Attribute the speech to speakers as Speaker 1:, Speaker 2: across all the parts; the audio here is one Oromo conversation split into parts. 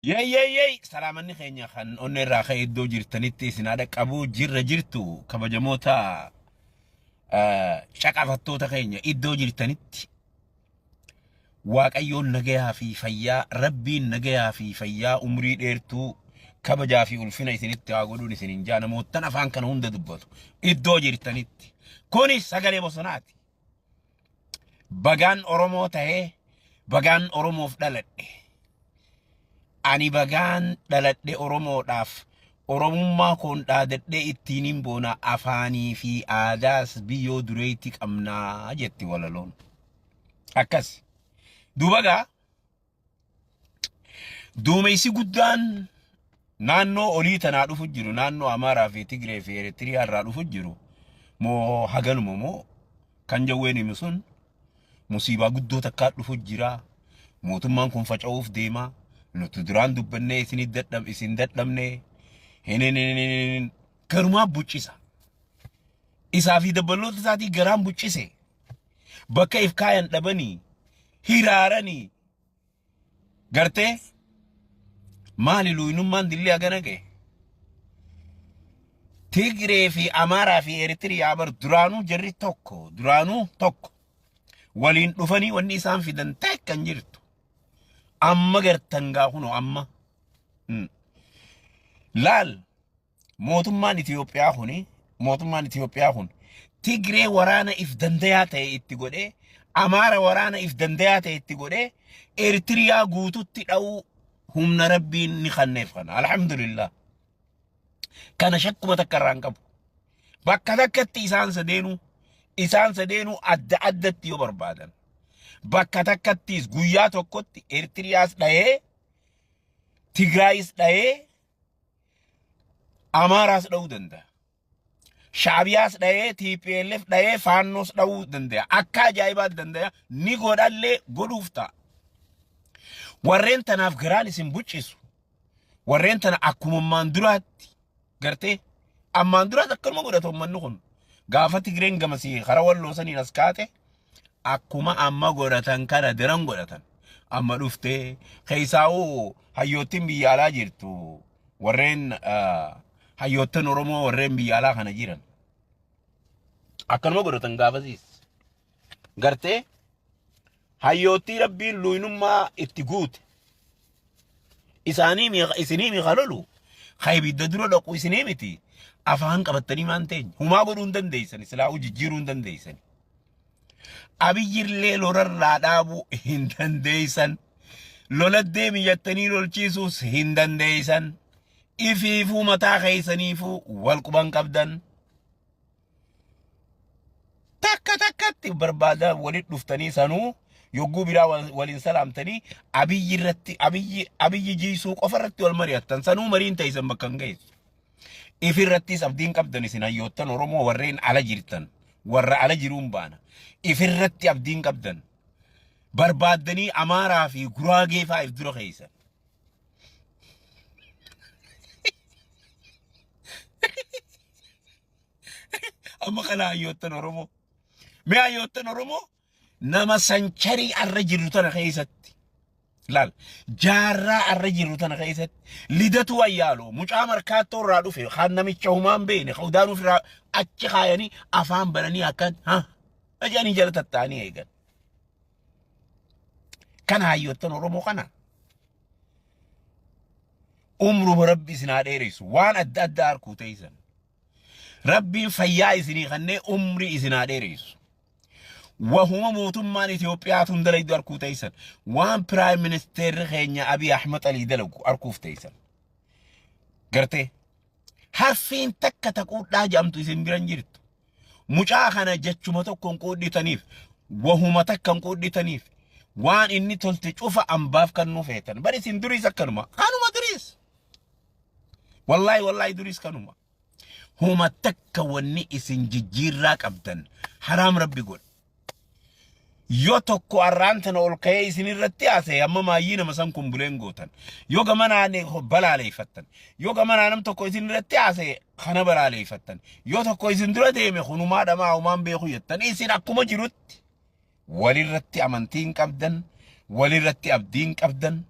Speaker 1: Yey yey yey salaamanni keenya kan onnee irraa ka'e iddoo jirtanitti isin haa dhaqqabu jirra jirtu kabajamoota caqafattoota keenya iddoo jirtanitti waaqayyoon nagayaa fi fayyaa rabbiin nagayaa fi fayyaa umrii dheertuu kabajaa fi ulfina isinitti haa godhuun isinin jaa namoottan afaan kana hunda dubbatu iddoo jirtanitti kuni sagalee bosonaati. Bagaan Oromoo ta'ee bagaan Oromoof dhaladhe. Ani bagaan dhaladhe Oromoodhaaf Oromummaa koon dhaadadhee ittiin hin boona afaanii fi aadaas biyyoo dureetti qabnaa jetti walaloon. Akkas. Duuba gaa Duumessi guddaan naannoo olii tanaa dhufu jiru naannoo Amaaraa fi Tigree fi Eritiriyaa irraa dhufu jiru moo haganuma moo kan jawween himu sun musiibaa guddoo takkaa dhufu jira. Mootummaan kun faca'uuf deema. Nuti duraan dubbannee isin dadhab isin dadhabne hin hin hin hin hin garumaa buccisa. Isaa fi dabballoota isaatii garaan buccise. Bakka if kaayan dhabanii hiraaranii gartee maali luuynummaan dillee hagana ga'e. Tigree fi Amaaraa fi Eritiriyaa bar duraanuu jarri tokko duraanuu tokko waliin dhufanii wanni isaan fidan takka hin jirtu. Amma gartan gaa kunoo amma. Laal Mootummaan Itiyoophiyaa kuni mootummaan Itiyoophiyaa kun Tigree waraana if dandayaa ta'e itti godhee Amaara waraana if dandayaa ta'e itti godhee Eertiriyaa guututti dha'uu humna rabbiin ni kanneef kana. Alhamdulillah. Kana shakkuma takka irraa hin qabu. Bakka takkatti isaan sadeenuu isaan sadeenuu adda addatti yoo barbaadan. Bakka takkattis guyyaa tokkotti Eertiriyaas dha'ee Tigraayis dha'ee Amaaraas dha'uu danda'a. Shaabiyaas dha'ee TPLF dha'ee Faannoos dha'uu danda'a. Akka ajaa'ibaatti danda'a. Ni godhallee godhuuf ta'a. Warreen tanaaf garaan isin buccisu. Warreen tana akkuma ammaan duraatti gartee ammaan duraatti akkanuma godhata uummanni kun. Gaafa Tigreen gamasii karaa walloo saniin as kaate akkuma amma godhatan kana daran godhatan. Amma dhuftee keessaa'uu hayyoottiin biyya alaa jirtu warreen hayyoottan Oromoo warreen biyya alaa kana jiran. Akkanuma godhatan gaafasiis. Gartee hayyoottii rabbiin luynummaa itti guute. Isaanii isinii mi kalolu ka ibidda dura dhaqu isinii miti afaan qabattanii maan teenya humaa godhuu hin dandeessan silaa'uu jijjiiruu hin dandeessan. Abiyyillee lolarraa dhaabuu hin dandeessan. Lola deemi jettanii lolchiisuus hin dandeessan. Ifiifuu mataa keessaniifuu wal quban qabdan. Takka takkatti barbaada walitti dhuftanii sanuu yogguu biraa waliin salaamtanii abiyyi irratti abiyyi abiyyi jiisuu qofa irratti wal mari'attan sanuu mariin teessan bakka hin geessu. Ifirrattis abdiin qabdan isin hayyoottan Oromoo warreen ala jirtan warra ala jiruun baana. Ifirratti abdiin qabdan barbaaddanii Amaaraa fi Guraagee fa'aa if dura keessan. Amma kana hayyoottan Oromoo. Mee hayyoottan Oromoo nama sancharii arra jirru tana keessatti laal jaarraa arra jirru tana keessatti lidatu wayyaaloo mucaa markaattoo irraa dhufe kan namicha humaan beekne kan udaanuu irraa achi kaayanii afaan bananii akkan ha jedhanii jala tatta'anii eegan. Kana hayyoottan Oromoo kana. Umruma rabbi isin haa dheeressu waan adda addaa harkuu teessan. Rabbiin fayyaa isinii kannee umrii isin haa dheeressu. Wahuma mootummaan Itoophiyaa tun dalaydu arkuu teessan. Waan piraayim ministeerri keenya Abiy Ahmed Alii dalagu arkuuf teessan. Gartee harfiin takka taquudhaa jedhamtu isin biran jirtu. Mucaa kana jechuma tokko hin quudhitaniif wahuma takka hin quudhitaniif waan inni tolte cufa ambaaf kan nu feetan. Bari isin duriis akkanuma. Kanuma duriis. Wallaahi wallaahi duriis kanuma. Huma takka wanni isin jijjiirraa qabdan haraam rabbi godhe. Yoo tokko arraan tana ol ka'ee isin irratti haasa'e amma maayyii nama san kun buleen gootan. Yoo gamanaan balaaleeffattan. Yoo gamanaa nam tokko isin irratti haasa'e kana balaaleeffattan. Yoo tokko isin dura deeme kunumaa dhamaa humaan beeku jettan isin akkuma jirutti walirratti amantii hin qabdan, walirratti abdii hin qabdan,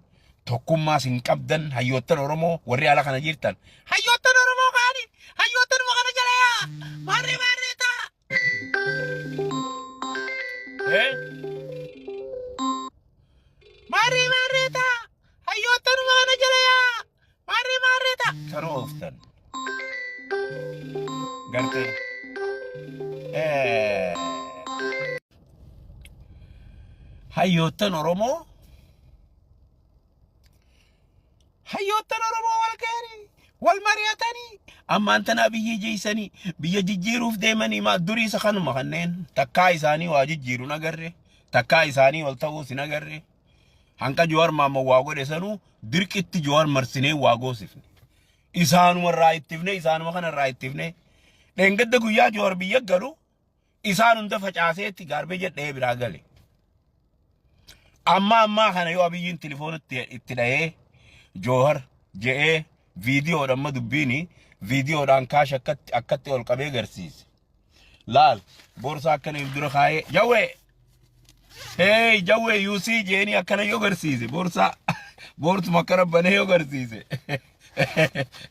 Speaker 1: Tokkummaas hin qabdan hayyoottan Oromoo warri ala kana jirtan. Hayyoottan Oromoo kaani hayyoottanuma kana jala yaa maarree maarree ta'a. Eh? Maarree maarree ta'a. Hayyoottanuma kana jala yaa maarree maarree ta'a. Kan ooftan. Gartee. Eh. Hayyoottan Oromoo hayyoottan Oromoo wal ga'anii wal mari'atanii ammaan tanaa biyya jeessanii biyya jijjiiruuf deemanii maa durii isa kanuma kanneen takkaa isaanii waa jijjiiru hin agarre takkaa isaanii wal ta'uus hin agarre hanqa Jawaar Maammoo waa godhe sanuu dirqitti Jawaar marsinee waa goosifne isaanuma irraa ittifne isaanuma kana irraa ittifne dheengadda guyyaa Jawaar biyya galu isaan hunda facaaseetti gaarbee jedhee biraa gale. Amma ammaa kana yoo Abiyyiin tilifoonatti itti dhahee Joohar je'ee viidiyoodhaan amma dubbiini viidiyoodhaan kaash akkatti akkatti ol qabee garsiise. Laal boorsaa akkana if dura kaayee jawwee hey jawwee yuusii jeeni akkana yoo garsiise boorsaa boorsuma akkana banee yoo garsiise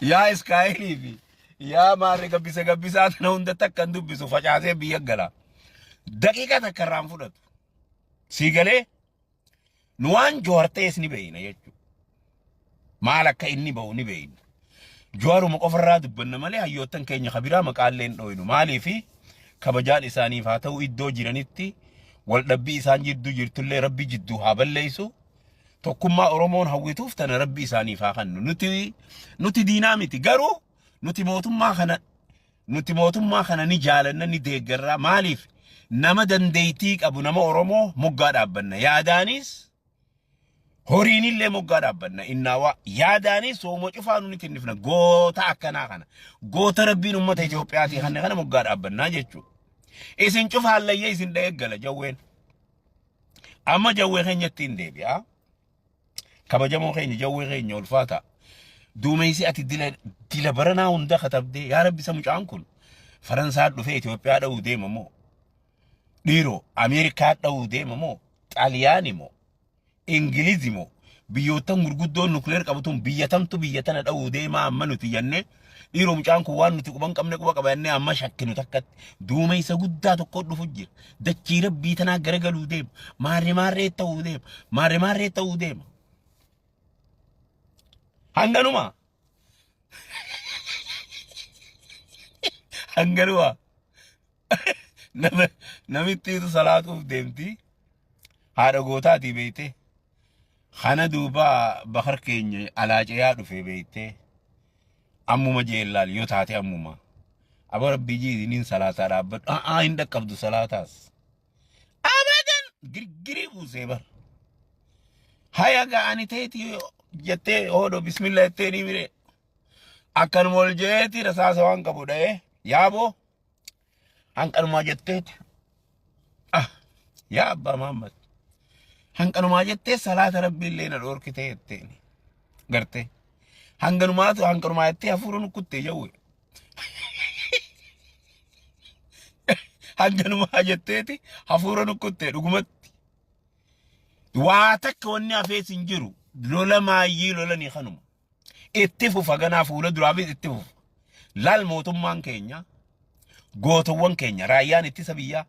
Speaker 1: yaa iskaayilii fi Yaa maarri gabbisa gabbisaa tana hunda takka hin dubbisu facaasee biyya gala. Daqiiqaa takka irraa hin fudhatu. Sii galee nu waan Jowaar ta'es ni beeyna jechuudha. Maal akka inni ba'u ni beeyna. Jowaaruma qofarraa dubbanna malee hayyoottan keenya kabiraa maqaallee hin dhooynu. Maaliifi kabajaan isaaniif haa ta'u iddoo jiranitti waldhabbii isaan jidduu jirtullee rabbi jidduu haa balleessu. Tokkummaa Oromoon hawwituuf tana rabbi isaaniif haa kennu. Nuti nuti diinaa miti garuu nuti mootummaa kana nuti mootummaa kana ni jaalanna ni deeggarra maaliif nama dandeettii qabu nama Oromoo moggaa dhaabbanna yaadaanis horiinillee moggaa dhaabbanna innaawaa yaadaanis sooma cufaa nuti tinnifna goota akkanaa kana goota rabbiin uummata Itoophiyaatii kanne kana moggaa dhaabbannaa jechuudha. Isin cufa hallayya isin dha'ee gala jawween. Amma jawwee keenyatti hin deebi'a. Kabajamoo keenya jawwee keenya ulfaata. Duumessi ati dila dila baranaa hunda katabdee yaa rabbi isa mucaan kun Faransaa dhufee Itoophiyaa dha'uu deema moo? Dhiiroo Ameerikaa dha'uu deema moo? Xaaliyaani moo? Ingilizi moo biyyoottan gurguddoon nukleer qabatuun biyya tamtu biyya tana dha'uu deemaa amma nuti jennee dhiiroo mucaan kun waan nuti quban qabne quba qaba jennee amma shakkinu takkatti duumessa guddaa tokko dhufu jira. Dachii rabbii tanaa garagaluu deema. Maarree maarree ta'uu deema. Maarree maarree ta'uu deema. Hanganuma. Hanganuma. Nama namittiitu salaatuuf deemti. Haadha gootaatii beeyte. Kana duuba bakar keenya alaa ce'aa dhufe beeyte. Ammuma jeellaal yoo taate ammuma. Aba rabbii jiidiniin salaataa dhaabbadhu. A'aa hin dhaqqabdu salaataas. Abadan girgirii buusee bar. Haya ga'ani teeti jettee hoodho bismillah jettee ni mire. Akkanuma ol jeeti rasaasa waan qabu dha'ee yaaboo hanqanumaa jetteeti. Ah yaa abbaa Muhammad hanqanumaa jettee salaata rabbii illee na dhoorkitee jetteeni. Gartee hanganumaatu hanqanumaa jettee hafuura nukkuttee jawwe. Hanganumaa jetteeti hafuura nukkuttee dhugumatti. Waa takka wanni hafees hin jiru lola maayyii lolanii kanuma. Itti fufa ganaa fuula duraafis itti fufa. Laal mootummaan keenya gootowwan keenya raayyaan ittisa biyyaa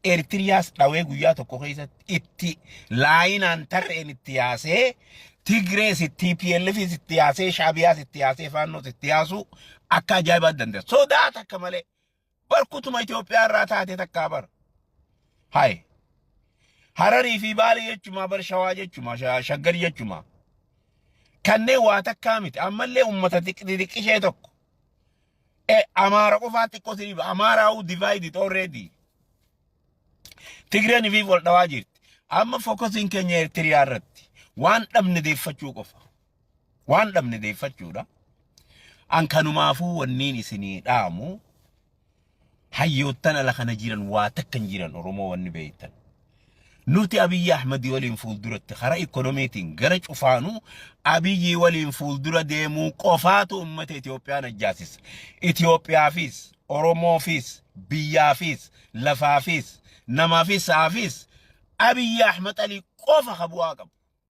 Speaker 1: Eertiriyaas dhawee guyyaa tokko keessatti itti laayinaan tarreen itti yaasee Tigrees itti TPLFis itti yaasee Shaabiyaas itti yaasee Faannoos itti yaasuu akka ajaa'ibaatti danda'a. Sodaa takka malee barkutuma Itoophiyaa irraa taate takkaa bara. Hayi. Hararii fi Baalee jechumaa bar Shawaa jechumaa Shaggar jechumaa. Kanneen waa takkaa miti ammallee uummata xixiqqishee tokko. Amaara qofaa xiqqoo si dhiba. Amaaraa'uu divided already. Tigreen ifiif wal dhawaa jirti. Amma focusiin keenya Eertiriyaa irratti waan dhabne deeffachuu qofa. Waan dhabne deeffachuudha. An kanumaafuu wanniin isinii dhaamu hayyoottan ala kana jiran waa takka hin jiran Oromoo wanni beektan. Nuti Abiyyi Ahmadi waliin fuulduratti karaa ikoonomiitiin gara cufaanuu Abiyyi waliin fuuldura deemuu qofaatu uummata Itoophiyaa najjaasisa. Itoophiyaafis, Oromoofis, biyyaafis, lafaafis, namaafis, sa'aafis Abiyyi Ahmad Alii qofa ka bu'aa qabu.